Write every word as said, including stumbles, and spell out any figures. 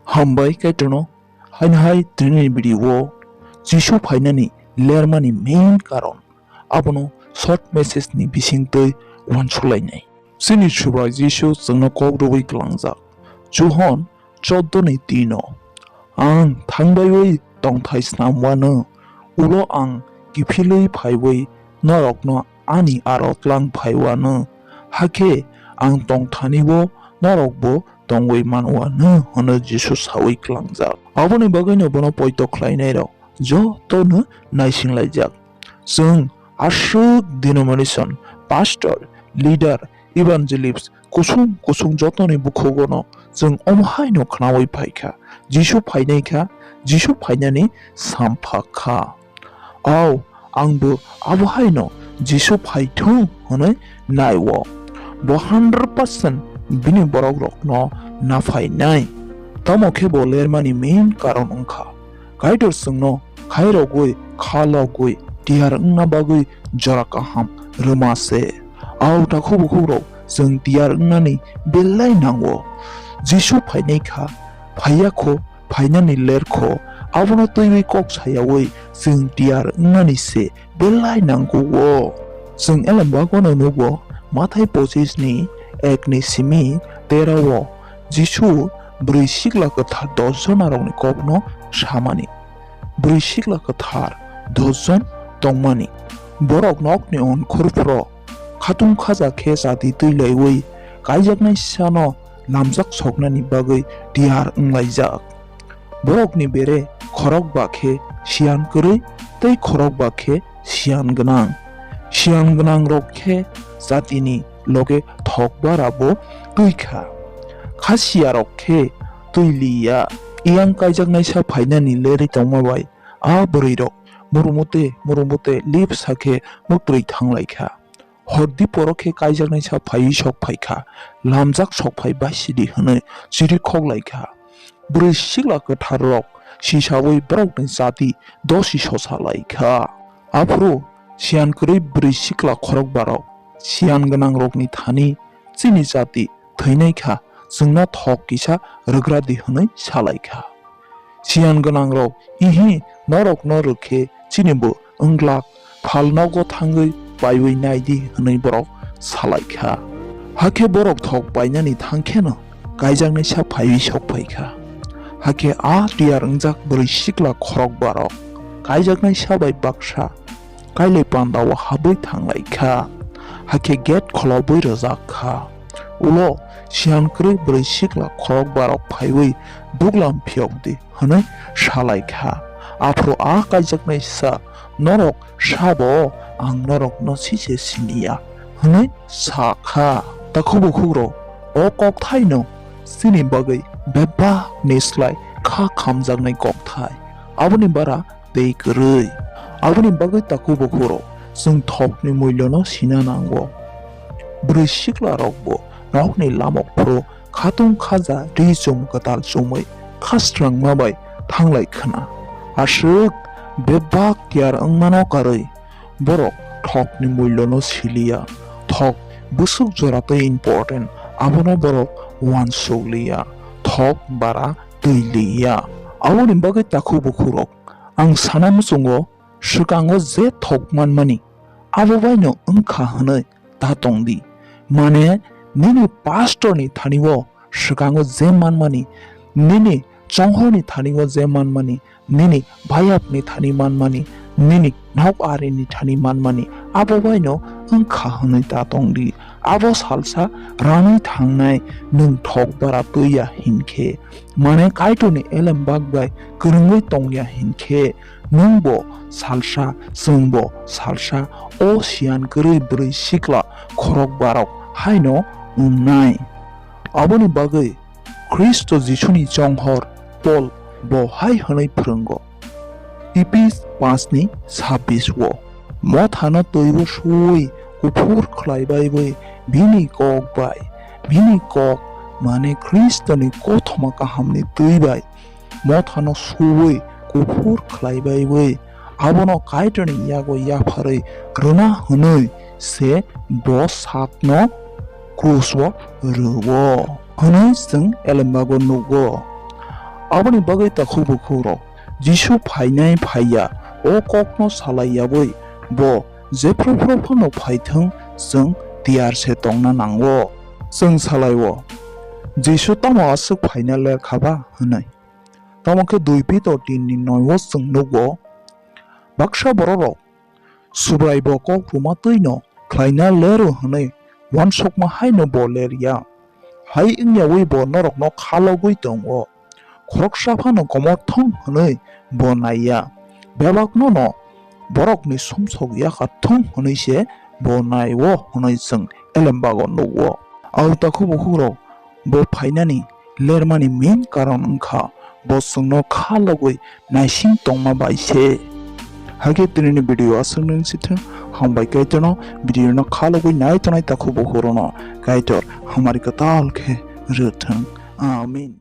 Hambai Kaitorno, haino hai tini video o Jisu phainani lermani main karon abono short message ni bisingtwi uansukhlainai. Chini Subrai Jisu chwngno kok rwui kwlangjak. Johon chordo ni tino, "Ang thangbaiwi tongthai snamwano, ulo ang kiphilwi phaiwi norokno ani aro tlang phaiwano, hakhe ang tongthanibo norokbo tongwi manwano," hwnwi Jisu saui kwlangjak. Aboni bagwino bono poito khlainairok jotono naisinglaijak. Chwng aswk denomination, pastor, leader, evangelist, kusung kusung jotoni bukhugono chwng omo haino khnaui phaikha, Jisu phainaikha, Jisu phainani sampha kha. Ao, angbo abo haino Jisu phaithung hwnwi naiwo. Bo hundred percent bini borokrokno naphainai. Tamo khe bo lermani main karon wngkha. Kaitor chwngno khairogwi, khalogwi, tiyar wngna bagwi jora kaham rwma se. Ao takhuk bukhukrok, chwng tiyar wngnani belai nango. Jisu phainai kha, phaiya kho, phainani ler kho, abono twiwi kok sayaui chwng tiyar wngnani se belai nango-o. Chwng elembagwano nugo, Mathai pochis ni ek ni simi tero o Jisu bwrwi sikla kwthar dos jonarokni kokno samani. Bwrwi sikla kwthar dos jon tongmani. Borok nokni onkhorphro khatung khaja khe chati twi laiwi kaijaknai sano lamjak soknani bagwi tiyar wnglaijak. Borokni bere khorokba khe siyan kwrwi tei khorokba khe siyan gwnang. Siyan gwnangrok khe jatini loge thok barabo twi kha. Khasiyarok khe twi li ya. Iyang kaijaknaisa phainani lerwi tongma bai a bwrwirok murumute murumute lip sa khe muktwi thang lai kha. Hor diporo khe kaijaknaisa phaiwi sok phai kha, lamjak sok phai bai sidi hwnwi chiri khok lai kha. Bwrwi sikla kwtharrok sisaui borokni chati dosi sosa lai kha. Aphuru siyan kwrwi bwrwi sikla khorokbarok siyan gwnangrokni thani chini chati thwinai kha, chwngno thok kisa rwgra di hwnwi sa lai kha. Siyan gwnangrok, "Ihi, norokno rwkhe chini bo wng glak, phal nogo thangwi paiwi nai di," hwnwi borok sa lai kha. Hakhe borok thok painani thang kheno kaijaknaisa phaiwi sok phai kha. Hakhe a tiyar wngjak bwrwi sikla khorokbarok kaijaknaisa bai baksa kailai pandao habwi thang lai kha. Hakhe gate kholobwi rwjak kha. Ulo siyan kwrwi bwrwi sikla khorokbarok phaiwi buglam phiyok di hwnwi sa lai kha. Aphuru a kaijaknaisa, "Norok sabo, ang norokno sise sini ya," hwnwi sa kha. Takhuk bukhukrok, o kokthaino chini bagwi bebak ni slai kha khamjaknai kokthai. Aboni bara tei kwrwi. Aboni bagwi takhuk bukhukrok, chwng thokni muilono sina nango. Bwrwi siklarokbo nokni lamok phuru khatung khaja ri chum kwtal chumwi kha srangma bai thanglai khna. Aswk bebak tiyar wngmano karwi borok thokni muilono siliya. Thok bwswk jora tei important, abono borok uansuk liya. Thok bara twi liya. Aboni bagwi takhuk bukhukrok, ang sana muchungo swkango je thok manmani, abo baino wngkha hwnwi ta tong di. Mane, nini pastorni thani-o swkango je manmani, nini chonghorni thani-o je manmani, nini bayapni thani manmani, nini nok arini thani manmani, abo baino wngkha hwnwi ta tong di. Abo salsa ranwi thangnai nwng thok bara twi ya hinkhe, mane Kaitorni elem bak bai kwrwngwi tong ya hinkhe, nwng bo salsa, chwng bo salsa, o siyan kwrwi bwrwi sikla khorok barok haino wngnai. Aboni bagwi Khristo Jisuni chonghor Pol bo hai hwnwi phrwngo, Ephes panch ni sabbish o, "Mothano twibo suwi kuphur khlai baiwi bini kok bai," bini kok mane Khristoni kothoma kahamni twi bai mothano suwi kuphur khlai baiwi abono Kaitorni yago yapharwi rwna hwnwi se bo sakno krus o rw-o hwnwi chwng elembago nugo. Aboni bagwi takhuk bukhukrok Jisu phainai phaiya o kokno salai yaui bo jephru phru phano phaithwng chwng tiyar se tongna nango. Chwng salai-o, Jisu tamo aswk phaina ler kha ba hwnwi. Tamo khe dui Pitor tin ni noi o chwng nugo, baksa bororok Subrai bo kok rwma twi no khlaina ler o hwnwi uansukma hai no bo ler ya. Hai wng yaui bo norok no khalogwi tong o. Khoroksa phano komor thung hwnwi bo nai ya. Bebak no no borok ni sumsok yakar thung hwnwi se bo nai o hwnwi chwng Elembago nugo. Au takhuk bukhukrok bo phainani lermani main karon wngkha bo chwngno kha logwi naising tongma bai se. Hakhe tinini video aswk nung sithwng, hambai Kaitorno video no kha logwi nai tongnai takhuk bukhukrokno Kaitor hamari kwtal khe rwthwng. Amen.